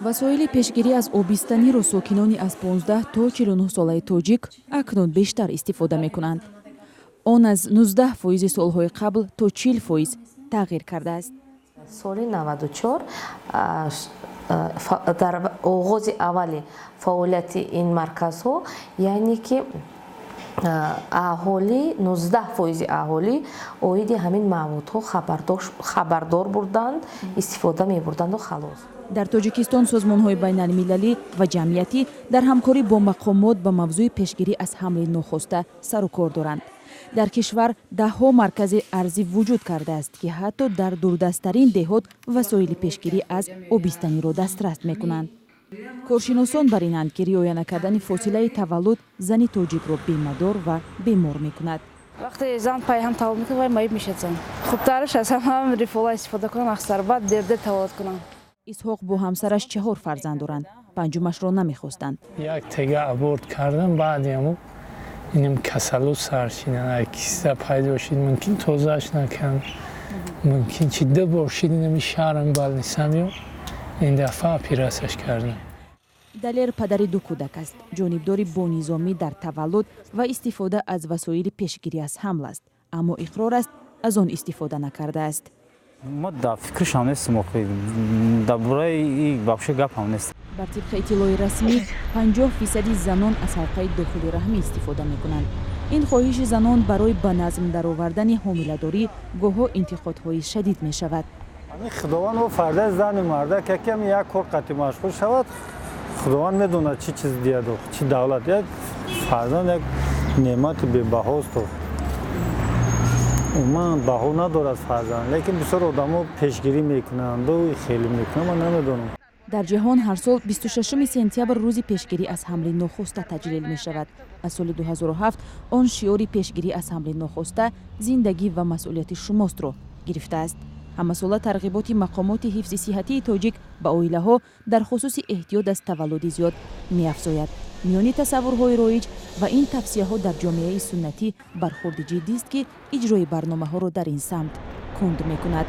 Васоили пешгирӣ аз обистаниро сокинони аз 15 то 49 солаи тоҷик акнун бештар истифода мекунанд. Он аз 19 фоизи солҳои қабл то 40 фоиз тағйир кардааст. Соли 94 дар оғози аввали фаъолияти ин марказҳо, яъне ки аҳолӣ, 19 фоизи аҳолӣ оиди ҳамин маводҳо хабардор бурданд, истифода мебурданду халос. Дар Тоҷикистон созмонҳои байналмилалӣ ва ҷамъиятӣ дар ҳамкорӣ бо мақомот ба мавзӯи пешгирӣ аз ҳамли нохоста сару кор доранд. Дар кишвар даҳҳо маркази арзӣ вуҷуд кардааст, ки ҳатто дар дурдасттарин деҳот васоили пешгирӣ аз обистаниро дастрас мекунанд. Коршиносон бар инанд, ки риоя накардани фосилаи таваллуд зани тоҷикро бемадор ва бемор мекунад. Вақте зан пайҳам таваллуд мекунад, вай маиб мешавад. Зан хубтараш аз ҳама рифола истифода кунанд, аксар баъд дердер таваллуд кунанд. Исҳоқ бо ҳамсараш чаҳор фарзанд доранд. Панҷумашро намехостанд. Як тега аборт кардам, баъди аму инам касалу сар шидан, киста пайдо шид. Мумкин тозааш накард, мумкин чи. Ду бор шид инами шаҳрам больницам, ё ин дафъа оператсияш кардам. Далер падари ду кӯдак аст. Ҷонибдори бонизомӣ дар таваллуд ва истифода аз васоили пешгирӣ аз ҳамл аст, аммо иқрор аст, аз он истифода накардааст. Ма дар фикрашам нестам охи, дар бораи вообще гапам нест. Бар тибқи иттилои расмӣ, 50 фисади занон аз ҳалқаи дохили раҳмӣ истифода мекунанд. Ин хоҳиши занон барои ба назм даровардани ҳомиладорӣ гоҳҳо интиқодҳои шадид мешавад. Худованд офарда зани марда, якам як кор қатъи машғул шавад, Худованд медонад, чӣ чиз диҳад, чӣ давлат. Як фарзанд як неъмати бебаҳост, умуман баҳо надорад фарзанд, лекин бисёр одамо пешгирӣ мекунанду хеле мекунанд, ман намедонам. Дар ҷаҳон ҳар сол 26 сентябр рӯзи пешгирӣ аз ҳамли нохоста таҷлил мешавад. Аз соли 2007 он шиори «Пешгирӣ аз ҳамли нохоста зиндагӣ ва масъулияти шумостро» гирифтааст. Ҳамасола тарғиботи мақомоти ҳифзи сиҳатии тоҷик ба оилаҳо дар хусуси эҳтиёт аз таваллуди зиёд меафзояд. Миёни тасаввурҳои роиҷ ва ин тавсияҳо дар ҷомеаи суннатӣ бархурди ҷиддист, ки иҷрои барномаҳоро дар ин самт кунд мекунад.